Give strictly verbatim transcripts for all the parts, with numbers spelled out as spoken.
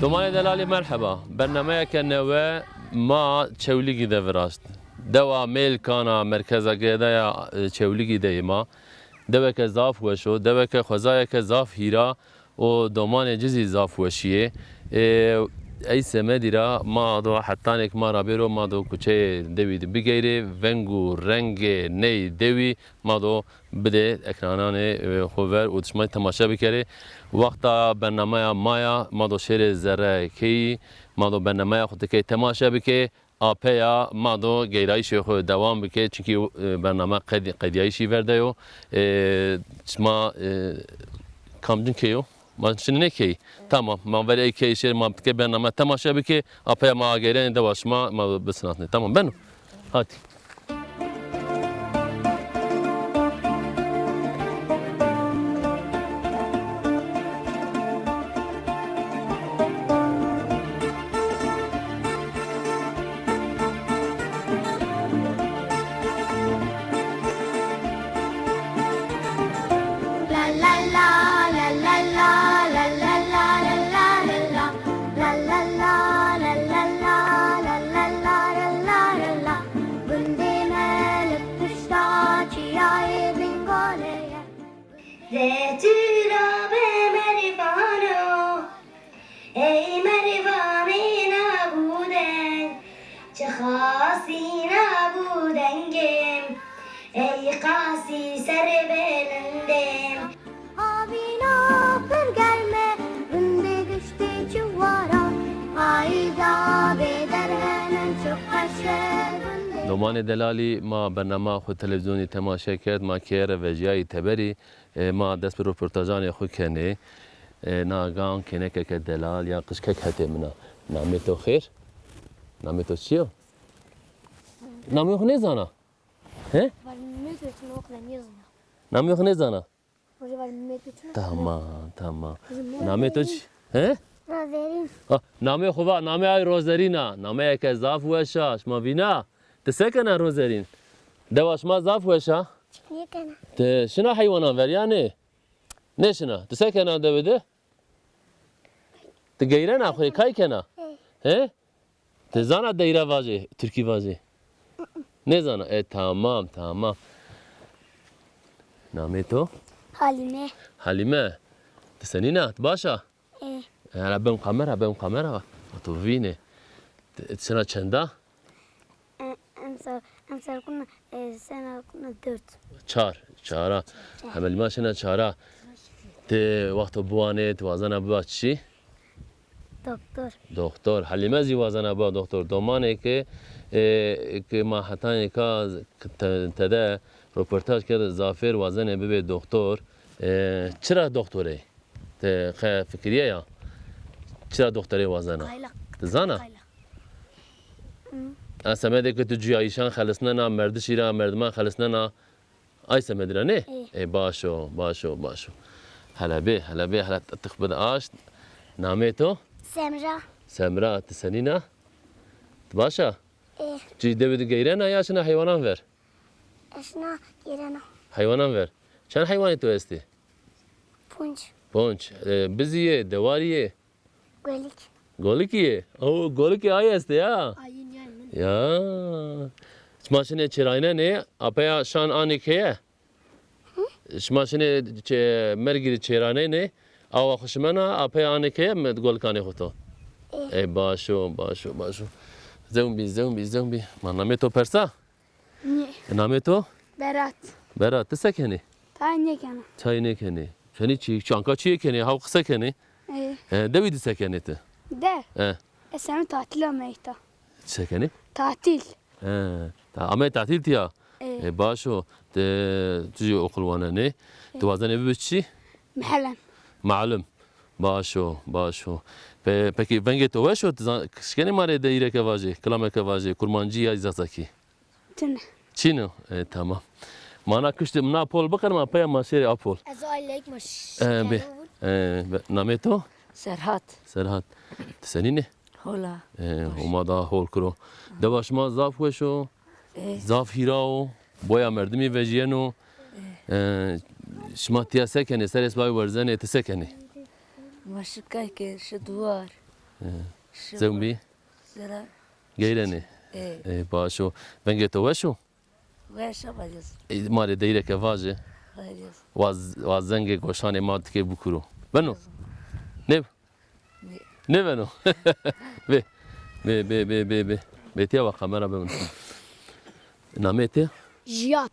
Domanê delalî merheba. Bernameyeke newe ma Çewlîgî de viraşt. Dewa Mêlkan a, merkeza girêdaya, e, Çewlîgî de yê ma. Deweke zaf weş o, deweke xwezayeke zaf hîra û domanê ci zî zaf weşî yê. E, ey semedî ra ma do hetanêk ma ra bêro, ma do kuçeyê dewî de bigeyrê, veng û rengê ney dewî ma do bidê ekrananê, e, xo ver û dişma temaşe bikerê. Wexta bernameya ma ya, ma do şêrê zerre keyî, ma do bernameya xo tikey temaşe bikê. Apeya ma do geyrayîşê xo dewam bikê, çunkî, e, bername qed-, qedîyayîşî ver de yo. E, şima, e, kamcin key o? Ma şinê nê keyî? Tamam, ma verê ey keyî şêrê ma bikê bername temaşe bikê. Apeya ma ageyrenê dewa şima, ma do bisinasnê. Tamam, beno. Hadi. Gundê Melik pişta çiyayê Bingolê ye. Zê tu ra be merivano, ey merivanê nabûdeng, çi xasî nabûdengêm, ey qasî serê belindêm. Havîna pir germ e, gundê giştê çiwara, qayîda bêderhenan çi qeş e gundê. Domanê delalî, ma bernama xwu televîzyonî temaşe kerd, ma keye re vejîyayî teberî, e, ma dest bi roportajanê xwu kenê. E, na gan kênekeke delal ya qijkek hetê min a. Namê to xêr? Namê to çi yo? Namê xwu nêzana? He? Namê to çi yo? Namê xwu nêzana? Tamam, tamam. Namê to çi? He? Rozerîn. Ha, namê xo va, namê ay Rozerîn a. Nameyeke zaf weş a. Şima vîna? Ti se kena Rozerîn? Dewa şima zaf weş a. Nêkena. Ti şina heywanan ver ya nê? Nêşina. Ti se kena dewe de? Ti geyrena xo rê, kay kena? He? Ti zana deyre vajê, tirkî vajê? Nêzana. E, tamam, tamam. Namê to? Halîme. Halîme. Ti senîn a? Ti baş a? E. E, hela bim kamera, bim kamera. Ma to vînê. Ti, ti sena çend a? E, emsal, emsal kuna, e, sena kuna dört. Çar, çar a. Çar. Hemelî ma şina çar a. Ti wexto biwanê, ti wazena biba çi? Doktor. Doktor. Halîme zî wazena biba doktor. Domanê ke, e, ke ma hetanêka te-, tede roportaj kerd, zafêr wazenê bibê doktor. E, çira doktor ê? Ti qe fikirîye ya? Çira doktorê wazena? Kaylak. Ti zana? Kaylak. Hı. A semedê ke tu cuyayîşan xelisnena, merdişî ra merdiman xelisnena, ay semedî ra nê? Ê. Ê, baş o, baş o, baş o. Hele bê, hele bê, hele tix bide aşt. Namê to? Semra. Semra, ti senîn a? Ti baş a? Ê. Çi dewê de geyrena ya şina heywanan ver? Ez şina geyrena. Heywanan ver. Çend heywanê to estê? Ponc. Ponc. E, bizî yê, dewarî yê? Golik. Golikî yê? O, golikê ay estê ya? Ayî nîyay min. Ya. Şima şinê çêraynenê, apeya şan anê keye? Hı? Şima şinê çê-, mergî rê çêraynenê, awa xwu şimena, apeya anê keye mi golikanê xwu to? Ê. Ê, baş o, baş o, baş o. Zewn bî, zewn bî, zewn bî. Ma namê to persa? Nê. Namê to? Berat. Berat, ti se kenî? Çay nêkena. Çay nêkenî. Kenî çi? Çanka çiyê kenî? Haw qise kenî? Ê. E, dewî de se kenî ti? De? E. Ez ame tatîl ame îta. Çi se kenî? Tatîl. E, ta-, ame tatîl tîya? Ê. E, baş o. Ti, ti jî oqul wanenê. Ê. Ti wazenê bibi çi? Muallim. Muallim. Baş o, baş o. Pe-, pekî vengê to weş o? Ti zan-, şkenî ma rê de hîreke vajê, kilameke vajê, kurmancî ya zazakî? Tune. Çin o? E, tamam. Ma na kiştî, na pol biqerima, peya ma şêrê a pol. Ez o ayleyk ma ş-, E, bê. E, bê. Namê to? Serhat. Serhat. Ti senîn ê? Hol a. E, Homa daha hol kiro. Dewa şima zaf weş o. E. Zaf hîra o. Boya merdimî vejîyeno. E, şima tîya se kenê? Serê sibay werzenê, ti se kenê? Ma şi kay ke, şi duwar. E, Zewmbî? Zira. Geyrenê. E. E, baş o. Vengê to weş o? Weş o, baş o. E, ma rê deyreke vaje. Baş o. Waz, waz zengê goşanê ma tikê bikuro. Beno? Nê? Nêbeno. Bê. Bê, bê, bê, bê, bê. Bê tiya wa kamera bimîn. Nameyê ti? Jiyat.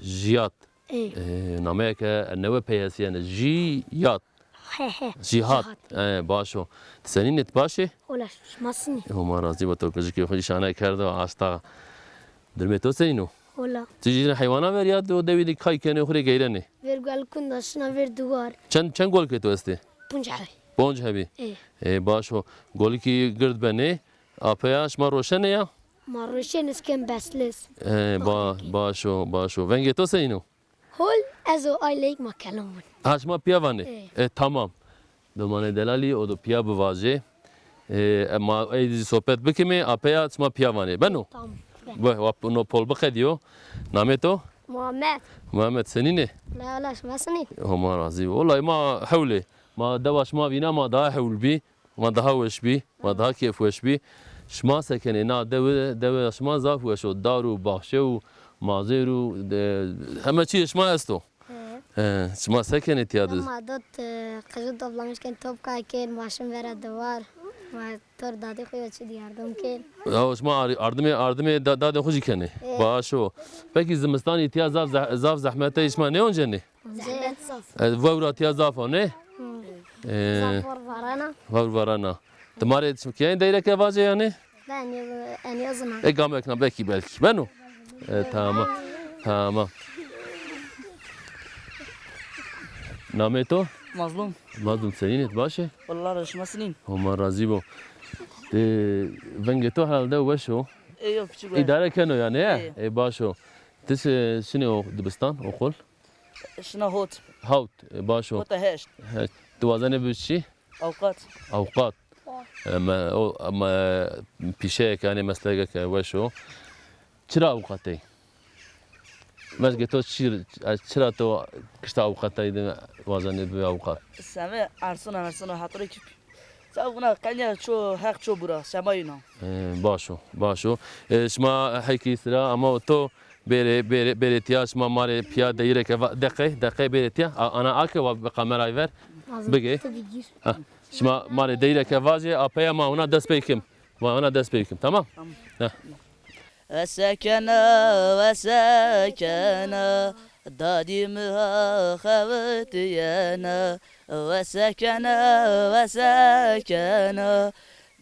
Jiyat. Ê. Ê, nameyeke newe peyesîyene. Jiyat. He, he. Jîhat. Jîhat. Ê, baş o. Ti senîn ê, ti baş ê? Ola, şima senîn? Ê, Homa razî bo, to kijikê xwu îşane kerdo, asta. Durumê to senîn o? Ola. Ti jî heywana ver ya do dewî de kay kenê, xwu rê geyrenê? Ver guelikun da şina ver duwar. Çend, çend golikê to estê? Ponc hebî. Ponc hebî. Ê. Ê, baş o. Golikî gird benê. Apeya şima roşenê ya? Ma roşenê, ez ken beslês. Ê, ba-, baş o, baş o. Vengê to senîn o? Hol, ez û ayleyk ma kelem bûn. Ha, şima piya vanê? Ê. E, tamam. Domanê delalî, o do piya bivajê. E, e, ma ey zî sohbet bikimê, apeya şima piya vanê. Beno? Tamam. Be, wa p-, no pol biqedîyo. Namê to? Muhammed. Muhammed, senîn ê? La, la, şima senîn? Homa razî bo. Wellahî ma hewl ê. Ma dewa şima vîna ma daha hewl bî. Ma daha weş bî, ma daha kêfweş bî. Şima se kenê, na dewe, dewe şima zaf weş o. Dar û baxçe û mazêr û, e, heme çîyê şima esto. Hı. E, şima se kenê tiya de? Ma dot, e, qijû toplamış ken, top kay kên, maşin vera de war. Ma tor dadê xwu yo çi de yardım kên. Ya, şima ar-, ardimê, ardimê da-, dadê xwu jî kenê. E. Baş o. Pekî zimistanî tiya zaf zeh-, zaf zehmet ê, şima nêoncenê? Zehmet zaf. E, vewra tiya zaf o, nê? Hı. E, zaf vewr varena. Vewr varena. Ti ma rê çi keyên deyreke vajê yanî? Ben yo, en yo zina. E, gamek na, belkî, belkî. Beno? E, tamam. Tamam. Namê to? Mazlum. Mazlum, senîn ê, ti baş ê? Wallah, şima senîn? Homa razî bo. E, vengê to herhalde weş o. E, yo, piçik. Îdare keno yanî, he? E. E, baş o. Ti şi-, şinê o dibistan, oqul? Şina hot. Hot, e, baş o. Hota heşt. Heşt. Ti wazenê bibî çi? Awqat. Awqat. E, me-, o, me-, pîşeyeke, yanî meslegeke weş o. Çira awqat ey? Mezgê to çi, çira to kişta awqatayî de wazenê bibî awqat? Semê ersona, ersona hatire kî. Sa vuna qenya ço, heq ço bura, semayî na. E, baş o, baş o. E, şima heykî sira ama to bêrê, bêrê, bêrê tiya, şima ma rê piya deyreke va-, deqe, deqe bêrê tiya. A-, ana ake wa bi kamerayî ver. Bigê. Ha. Şima ma rê deyreke vajê, apeya ma huna dest pey kim. Ma huna dest pey kim, tamam? Tamam. Ha. Wese kena, wese kena, dadî mi ha xewitîyena. Wese kena, wese kena,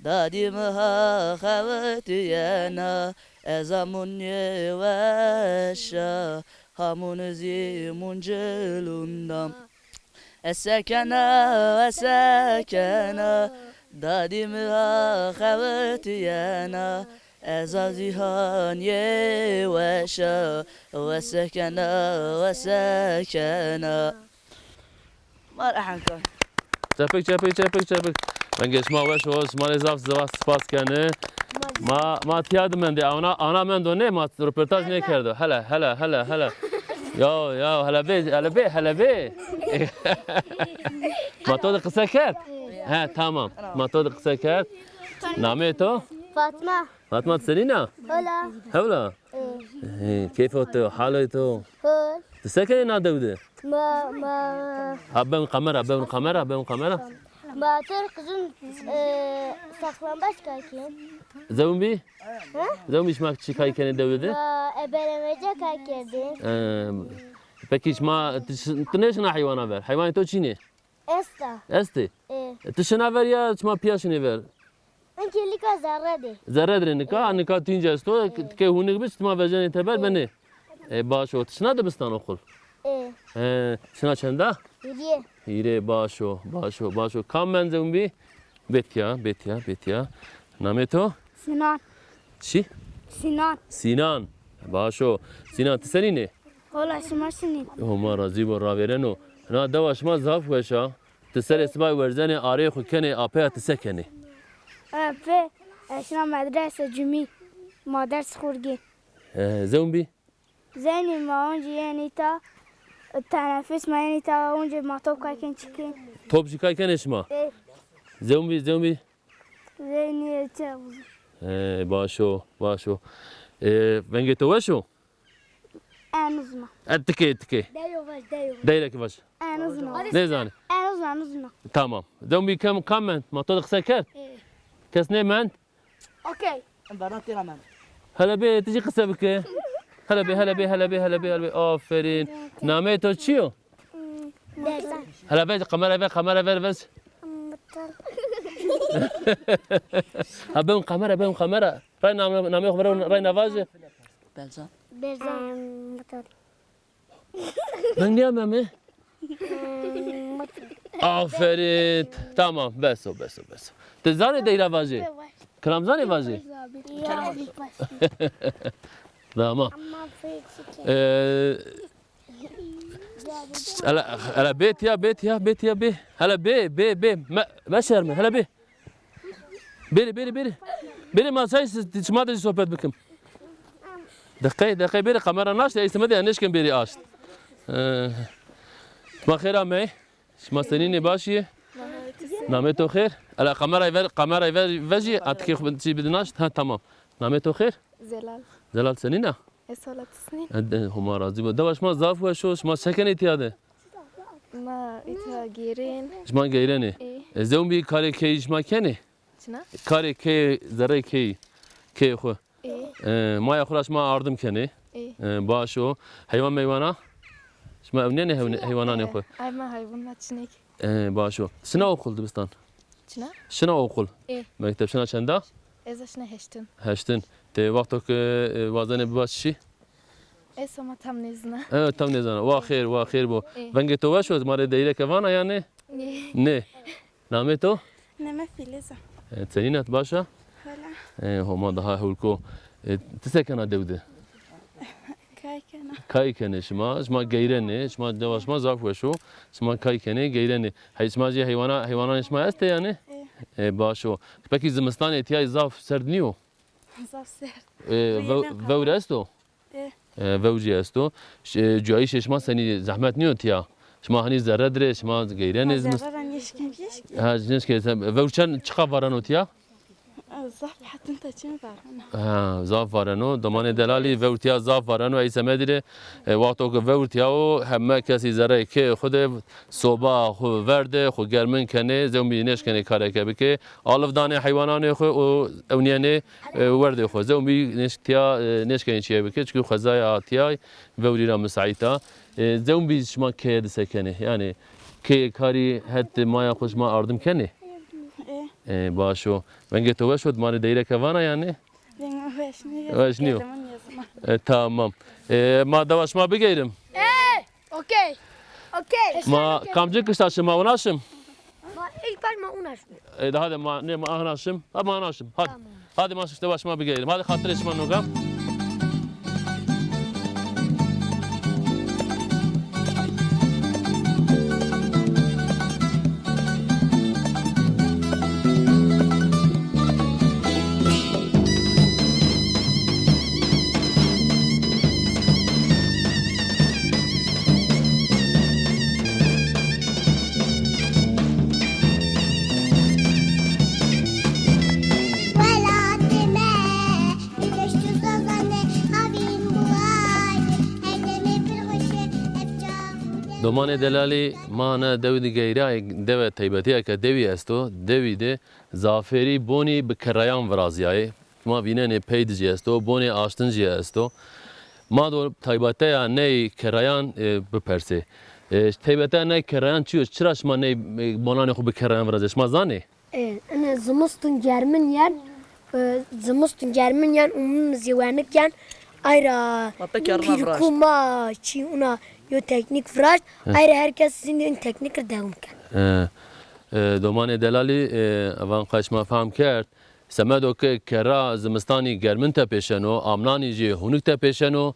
dadî mi ha xewitîyena. Ez amûn nêweşa, hamûn zî muncilûn da. Wese kena, wese kena, dadî mi ha xewitîyena, ez a zî ha nêweşa, wese kena, wese kena. Mar ehenka. Çepik, çepik, çepik, çepik. Vengê şima weş o, şima rê zaf zaf spas kenî. Ma, ma tiya de mendê, ana, ana mendo nê, ma roportaj nêkerdo. Hele, hele, hele, hele. Ya, ya, hele bê, hele bê, hele bê. Ma to de qise kerd? He, tamam. Ma to de qise kerd. Namê to? Fatma. Fatma, ti senîn a? Hola. Hewla? E. He, keyfê to, halê to? Hol. Ti se kenê na dew de? Ma, ma. Ha, ben kamera, ben kamera, ben kamera. Ma tor qijûn, e, saklambaç kay kên. Zewmbî? He? Zewmbî şima çi kay kenê dewe de? Ma ebelemece kay kerdî. E, pekî şima, ti, ti nêşina heywana ver? Heywanê to çin ê? Esta. Estê? E. E, ti şina ver ya şima piya şinê ver? Inkê lika zerre de. Zerre de rê nika, nika tînc esto, tikê hûnik bi, şima vejenê teber benê. E, baş o. Ti şina dibistan oqul? E. E, şina çenda? Hîrê. Hîrê, baş o, baş o, baş o. Kam mend zewmbî? Bê tiya, bê tiya, bê tiya. Namê to? Sinan. Çi? Sinan. Sinan. Baş o. Sinan, ti senîn ê? Hola, şima senîn? Homa razî bo, ravêreno. Na dewa şima zaf weş a. Ti serê sibay werzenê, arê xwu kenê, apeya ti se kenê? E, pê, e, şina medrese, cumî, ma ders xurgê. E, zewmbî? Zeynî ma oncî yenî ta, tenefus ma yenî ta, oncî ma top kay kên çikên. Top jî kay kenê şima? E. Zewmbî, zewmbî? Zeynîye Çavuz. He, baş o, baş o. E, vengê to weş o? Ez nizna. E, tikê, tikê. Deyo vaj, deyo vaj. Deyrek vaj. Ez nizna. Nêzanî? Ez nizna, nizna. Tamam. Dewmî kam, kam mend? Ma to de qise kerd? Ê. Kes nêmend? Okey. Em berdan têra mend. Hele bê, ti jî qise bike. Hele bê, hele bê, hele bê, hele bê, hele bê. Aferîn. Nameyê to çi yo? Berzan. Hele ver, kamera ver, kamera ver, ver. Mutlu. Ha, ben kamera, ben kamera. Ray nam-, namê xo ver, ray na vaje. Berzan. Berzan. Mutlu. Ben niye memi? Mutlu. Aferin. Tamam, bes o, bes o, bes o. Ti zanê deyra vaje? Kilam zanê vaje? Ya, bir baş. Tamam. Ama feci. Ee, hele, hele bê tiya, bê tiya, bê tiya, bê. Hele bê, bê, bê. Me, meşerme, hele bê. Bêrê, bêrê, bêrê. Bêrê ma çay siz, şima de sohbet bikim. Deqey, deqey bêrê, kamera naşt, ey semedê ya nêşken bêrê aşt. Ee, şima xêr amey. Şima senîn ê, baş ê? Namê to xêr? Ela kamerayı ver, kamerayı ver, vejî, atikê xo çî bidin aşt. Ha, tamam. Namê to xêr? Zelal. Zelal senîn a? Ez hala tisnîn. E, de, Homa razî bo. Dewa şima zaf weş o, şima çi kenê tîya de? Ma îta gêrên. Şima geyrenê. Ê. E, zewmbî karê keyî şima kenê? Çina? Karê keyê, zerreyê keyî. Keyê xwu. Ê. E, maya xwu ra şima ardim kenê. Ê. E, baş o. Heywan meywana? Şima ewnenê hewn-, heywananê xwu? Ay, ma heywan ma çinêk. E, baş o. Şina okul dibistan? Çina? Şina okul. Ê. Mekteb şina çenda? Ez şina heştin. Heştin. Tê wexto ke, e, wazenê biba çi? Ez ama tam nêzana. Evet, tam nêzana. Wa xêr, wa xêr bo. Ê. Vengê to weş o, ma rê deyreke vana yanî? Nê. Nê. Namê to? Name Filiz a. E, senîn a, ti baş a? Hela. E, Homa daha hewlko. E, ti se kena dew de? Kay kena. Kay kenê şima, şima geyrenê, şima dewa şima zaf weş o, şima kay kenê, geyrenê. Hey, şima jî heywana, heywananê şima estê yanî? Ê. E, baş o. Pekî zimistanê tîya zaf serd nîyo? Zaf serd. E, vew-, vewr esto? Ê. E, vewr jî esto. Ş-, e, cuyayîşê şima senî, zehmet nîyo tîya? Şima hanî zerre dirê, şima geyrenê zimist-, zerre ra nêşkên pêşkê. Ha, nêşkên, vewr çend, çiqa vareno tîya? Zaf hetin ta çin vareno. Ha, zaf vareno. Domanê delalî vewr tîya zaf vareno. Ey semedî rê, e, wexto ke vewr tîya o, heme kesî zerreyê keyê xwu de, soba xwu ver de, xwu germin kenê, zewmbî nêşkenê kareke bikê. Aliv danê heywananê xwu û ewnîyenê, e, werdê xwu. Zewmbî nêş-, tîya, e, nêşkenê çîyê bikê, çikû xwezaya tîya vewrî ra misaît a. E, zewmbî şima keye de se kenê? Yanî keyê karî het maya xwu şima ardim kenê? Ê. E, baş o. Vengê to weş o, ma rê deyreke vana yanî? Vengê weş nîyo. Weş nîyo. E, tamam. E, ma dewa şima bigeyrim? E, okey. Okey. Ma kamcî kişta şima, wina şim? Ma ilk baş ma wina şim. E, de hadi ma, ne ma ahna şim? Ha, ma ahna şim. Hadi. Tamam. Hadi ma şim, dewa şima bigeyrim. Hadi xatirê şima noga. Domanê delalî, ma hene dew de geyrayê, dewe teybetîya ke dewî esto, dewî de zafêrî bonî bi kerayan virazîyayê. Ma vînenê pey de jî esto, bonê aştin jî esto. Ma do taybeteya ney kerayan, e, bipersê. E, taybeteya ney kerayan çi yo? Çira şima ney, e, bonanê xo bi kerayan virazê? Şima zanê? E, ene zimistin germin yen, e, zimistin germin yen, umum zî wenik yen. Ayra pîrkû ma çî una yo teknîk viraşt. Ayra her kes zî in teknîk rê dewam ken. E, e, domanê delalî, e, van qay şima fehm kerd. Semedo ke kera zimistanî germin tepêşeno, amnanî jî hunik tepêşeno,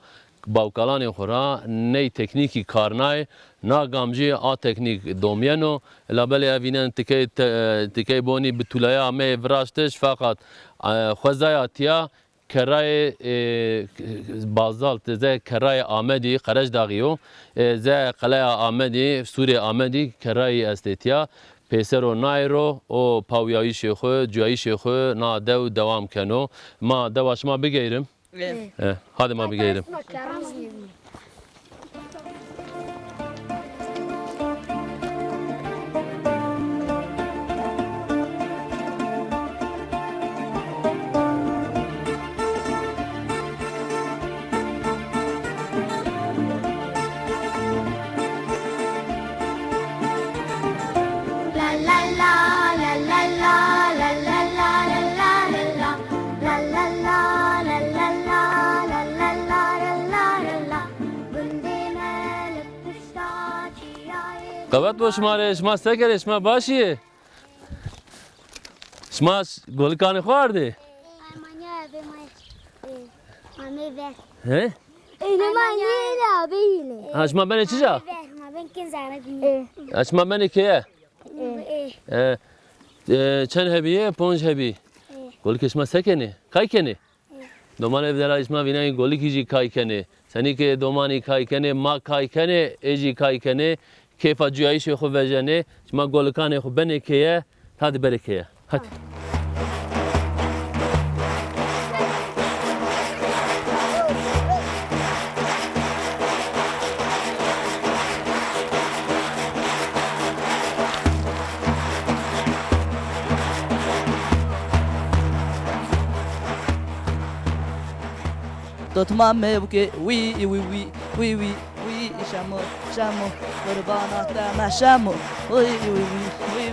bawkalanê xo ra ney teknîkî karnayê, na gam jî a teknîk domyeno. Labelê ez vînen tikey te-, tikey bonî bi tûlaya ameyê viraştiş, feqat, e, xwezaya tîya Kerrayê, e, bazalt, ze kerrayê Amedî, Qerecdaxî yo. E, ze qeleya Amedî, sûrê Amedî, kerrayî estê tîya. Pêsero naye ro, o pawîyayîşê xwu, cuyayîşê xwu na dew dewam keno. Ma dewa şima bigeyrim. E. E, hadi ma bigeyrim. Qewet bo şima rê, şima se kenê, şima baş î? Şima ş-, golikanê xo ardê? Armanya be ma, e, ma me ver. He? Öyle ma nêne abi yine. Ha, şima benê çica? Ver, ma ben kin zara dinle. E. Ha, şima benê keye? E. E. E, çend hebî yê? Ponc hebî. E. Golikê şima se kenê? Kay kenê? Domanê, delalî, şima vînayî golikî jî kay kenê. Senî ke domanî kay kenê, ma kay kenê, ê jî kay kenê. Keyfa cuyayîşê xwu vejenê. Şima golikanê xwu benê keye, hadi berê keye. Hadi. Dotma me buke, wî, wî, wî, wî, wî, wî, şemo, şemo, qurbana te me şemo. Wî, wî, wî, wî,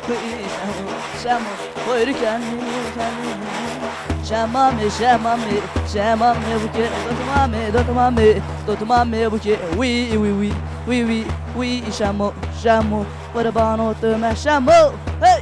wî, wî, şemo, şemo, wî, rikeni, rikeni. Şema me, şema me, şema me buke, dotma me, dotma me, dotma me buke, wî, wî, wî, wî, wî, wî, şemo, şemo. Qurbano tu me şemo. Hey!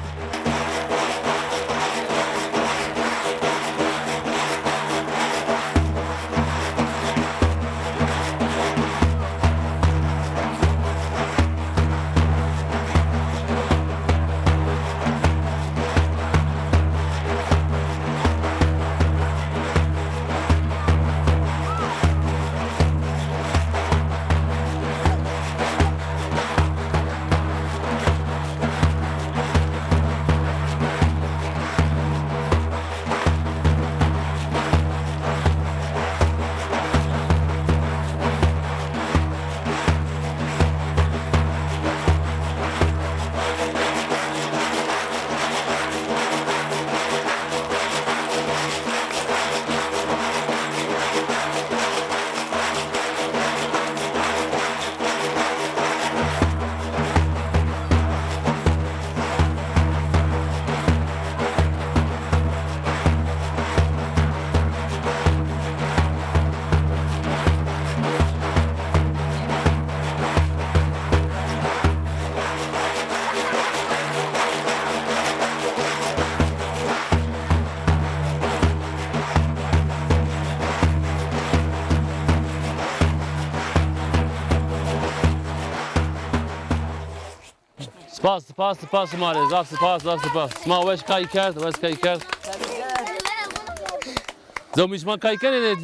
Spas, spas, spas şima rê. Zaf spas, zaf spas. Şima weş kay kerd, weş kay kerd. Zomî şima kay kenê de,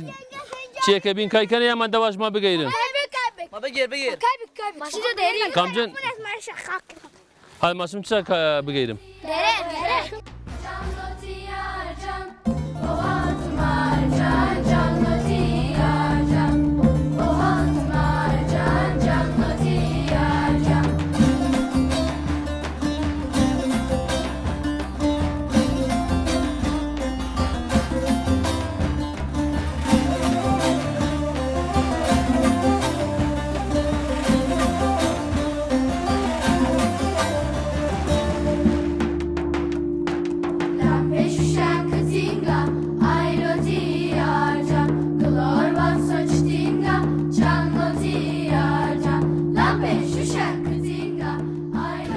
çiyê ke bîn kay kenê ya ma dewa şima bigeyrin. Ma bigêr, bigêr. Kamcin? Hadi ma şim çiya ka-, bigeyrim. Dere, dere.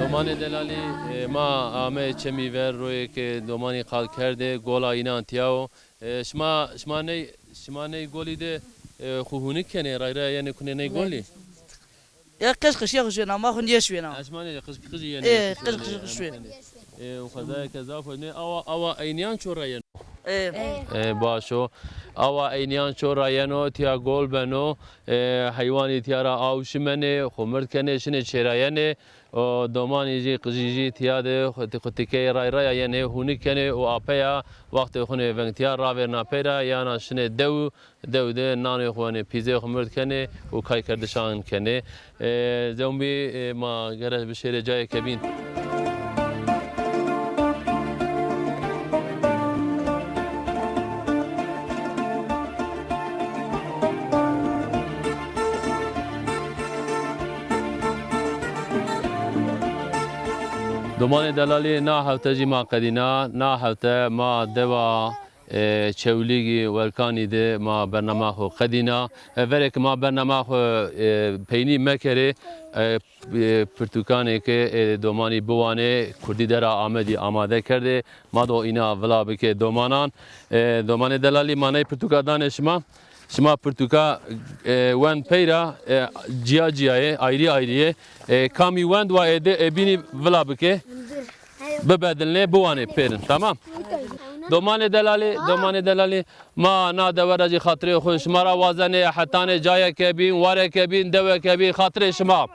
Domanê delalî, e, ma ame çemî ver, royê ke domanî qal kerdê, gola înan tîya wo. E, şima, şima ney, şima ney golî de, e, xwu hûnik kenê, rayra yenê kunê ney golî? Ya qij qijî xwu şuwêna, ma xwu nîye şuwêna. Ha, şima ney qij qijî yenê, e, qij qijî xwu şuwêna. E, û xezaya ke zaf o, nê awa, awa eynîyan ço ra yeno? E, baş o. Awa eynîyan ço ra yeno, tiya gol beno, e, heywanî tiya ra aw şimenê, xo mird kenê, şinê çêrayenê. O domanî jî, qijî jî tiya de xo-, xo tikeyê ray raya yenê, hûnik kenê û apeya wextê xo nê veng tiya ravêrna pey ra, yana şinê dew, dew de nanê xo wenê, pîzê xo mird kenê û kaykerdişan kenê. E, zewmbî, e, ma gere bişêrê cayê kebîn. Domanê delalî, na hewte jî ma qedîna, na hewte ma dewa e, Çewlîgî Welkanî de ma bernama xo qedîna. E, verê ke ma bernama xo, e, peynî mekerê, e, e, pirtûkanê ke, e, domanî biwanê, kurdî dera Amedî amade kerdê. Ma do îna vila bikê domanan. E, domanê delalî, ma ney pirtûka danê şima. Şima pirtûka, e, wend pey ra, e, cîya cîya yê, ayrî ayrî yê. E, kamî wend wa ê de, ê bînî vila bikê. Bibedilnê, biwanê pêrin. Tamam. Domanê delalî, domanê delalî, ma na dewe ra jî xatirê xo şima ra wazenê, hetanê cayeke bîn, wareke bîn, deweke bîn, xatirê şima.